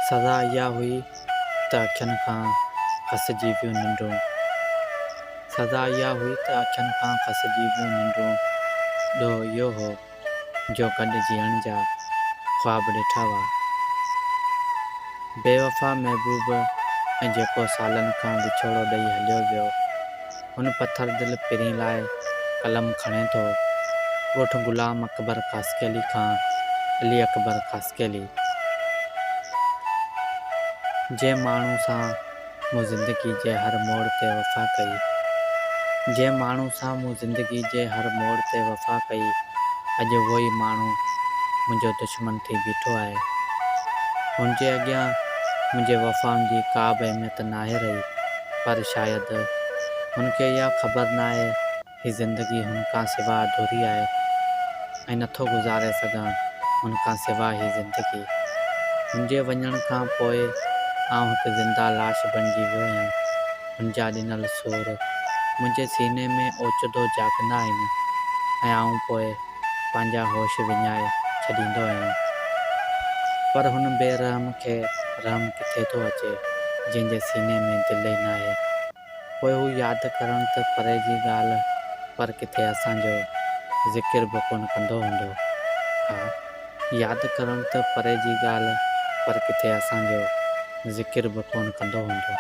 سزا اها هئي ته اکين کان کسجي ويون ننڊون. سزا اها هئي ته اکين کان کسجي ويون ننڊون. ڏوهه اهو هو جو گڏ جيئڻ جا خواب ڏٺا هئا. بيوفا محبوب ۽ جيڪو سالن کان وڇوڙو ڏئي هليو ويو. هن پٿر دل پرين لاء قلم کڻي ٿو. ڳوٺ غلام اڪبر خاصخيلي کان علي اڪبر خاصخيلي. جنهن ماڻهو سان مون زندگي جي هر موڙ تي وفا ڪئي. جنهن ماڻهو سان مون زندگي جي هر موڙ تي وفا ڪئي، اڄ اهو ئي ماڻهو منهنجو دشمن ٿي بيٺو آهي. هن جي اڳيان منهنجي وفائن جي ڪا به اهميت ناهي رهي، پر شايد هن کي اها خبر ناهي هي زندگي هن کان سوا اڌوري آهي ۽ نٿو گذاري سگهان هن کان سوا هي زندگي. هن جي وڃڻ کان پوء آئون هڪ زنده لاش بڻجي ويو آهيان. هن جا ڏنل سور منهنجي سيني ۾ اوچتو جاڳندا آهن ۽ آئون پوء پنهنجا هوش وڃائي ڇڏيندو آهيان. پر هن بي رحم کي رحم ڪٿي ٿو اچي جنهن جي سيني ۾ دل ئي ناهي. پوء هو ياد ڪرڻ ته پري جي ڳالهه پر ڪٿي اسان جو ذڪر به ڪونه ڪندو هوندو. ها، ياد ڪرڻ ته پري جي ڳالهه پر ڪٿي اسان جو ذڪر به ڪونه ڪندو هوندو.